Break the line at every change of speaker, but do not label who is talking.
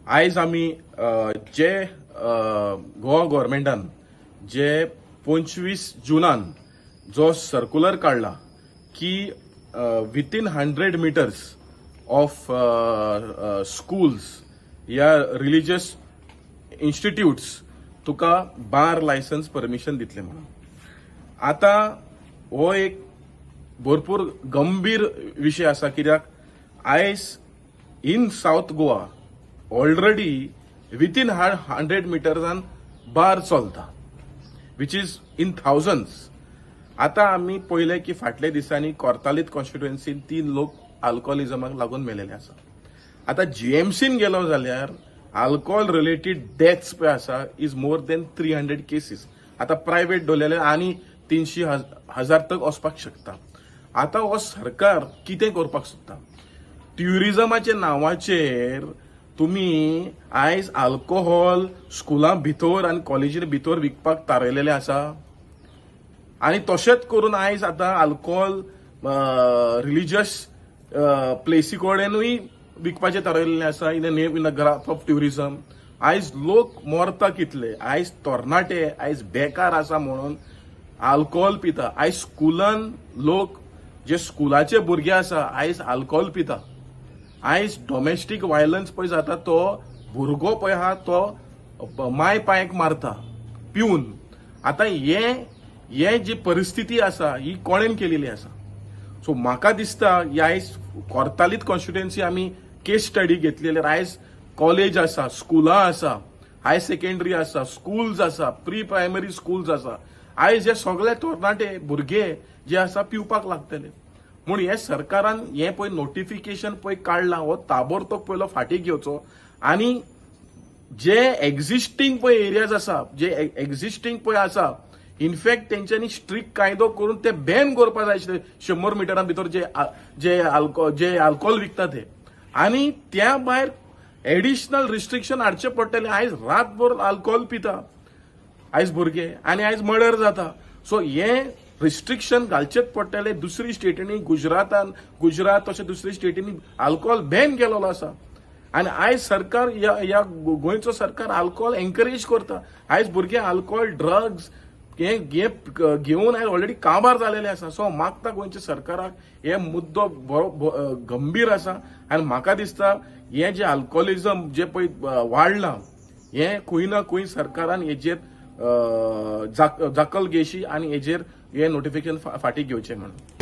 आयज आमी जे गोवा गव्हर्मेंटान जे 25 जुनान जो सर्कुलर काडला की within 100 meters of schools या रिलिजियस इन्स्टिट्यूट्स तुका बार लायसन्स परमिशन दितले म्हणून. आतां हो एक भरपूर गंभीर विशय आसा, कित्याक आयज in South Goa already within 100 मिटर्सान bar चलता, which is in thousands. आतां आमी पळयलें की फाटल्या दिसांनी कोर्तालीत कॉन्स्टिट्युएन्सीन तीन लोक अल्कोहोलिजमाक लागून मेलेले आसा. आतां जीएमसीन गेलो जाल्यार अल्कोहोल रिलेटेड डेथ्स पळय आसा is more than 300 cases. आतां प्रायवेट दवरलेले आनी 300 हजार तक वचपाक शकता. आतां हो सरकार कितें करपाक सोदता? ट्युरिजमाच्या नांवाचेर तुमी आयज अल्कोहोल स्कुलां भितर आनी कॉलेजी भितर विकपाक थारायलेलें आसा आनी तशेंच करून आयज आतां अल्कोहोल रिलिजियस प्लेसी कडेनूय विकपाचें थारायलेलें आसा in the name, in the graph of tourism. आयज लोक मरता कितले? आयज तरणाटे आयज बेकार आसा म्हणून अल्कोहोल पिता. आयज स्कुलान लोक जे स्कुलाचे भुरगे आसा आयज अल्कोहोल पिता. आयज डोमेस्टीक व्हायलन्स पळय जाता, तो भुरगो पळय आहा तो माय पायक मारता पिवन. आतां हे हे जी परिस्थिती आसा ही कोणेन केलेली आसा? सो म्हाका दिसता ही आयज कोर्तालीत कॉन्स्टिट्युएन्सी आमी केस स्टडी घेतलेली. आयज कॉलेज आसा, स्कुलां आसा, हायर सेकंडरी आसा, स्कुल्स आसा, प्री प्रायमरी स्कुल्स आसा. आयज हे सगळे तरणाटे भुरगे जे आसा पिवपाक लागतले म्हूण हे सरकारान हें पळय नोटिफिकेशन पळय काडलां, हो ताबडतोब पयलो फाटीं घेवचो आनी जे एक्झिस्टींग पळय एरियाज आसा, जे एक्झिस्टींग पळय आसा, इनफॅक्ट तेंच्यांनी स्ट्रिक्ट कायदो करून ते बॅन करपा जाय आशिल्ले 100 मिटरां भितर जे अल्कोहोल विकता ते. आनी त्या भायर एडिशनल रिस्ट्रिक्शन हाडचें पडटलें. आयज रातभर अल्कोहोल पिता आयज भुरगे आनी आयज मर्डर जाता. सो हे रिस्ट्रिक्शन घालचेच पडटले. दुसरी स्टेटींनी, गुजरातान, गुजरात तशें दुसरी स्टेटींनी अल्कोहोल बॅन केलेलो आसा आनी आयज सरकार ह्या गोंयचो सरकार अल्कोहोल एनकरेज करता. आयज भुरगे अल्कोहोल, ड्रग्स हे हे घेवन आयज ऑलरेडी काबार जालेले आसा. सो हांव मागता गोंयच्या सरकाराक, हे मुद्दो बरो गंभीर आसा आनी म्हाका दिसता हें जें अल्कोहोलिजम जे पळय वाडलां हें खंय ना खंय सरकारान हेजेर दाखल घेवची आनी हेजेर हें नोटिफिकेशन फाटीं घेवचें म्हणून.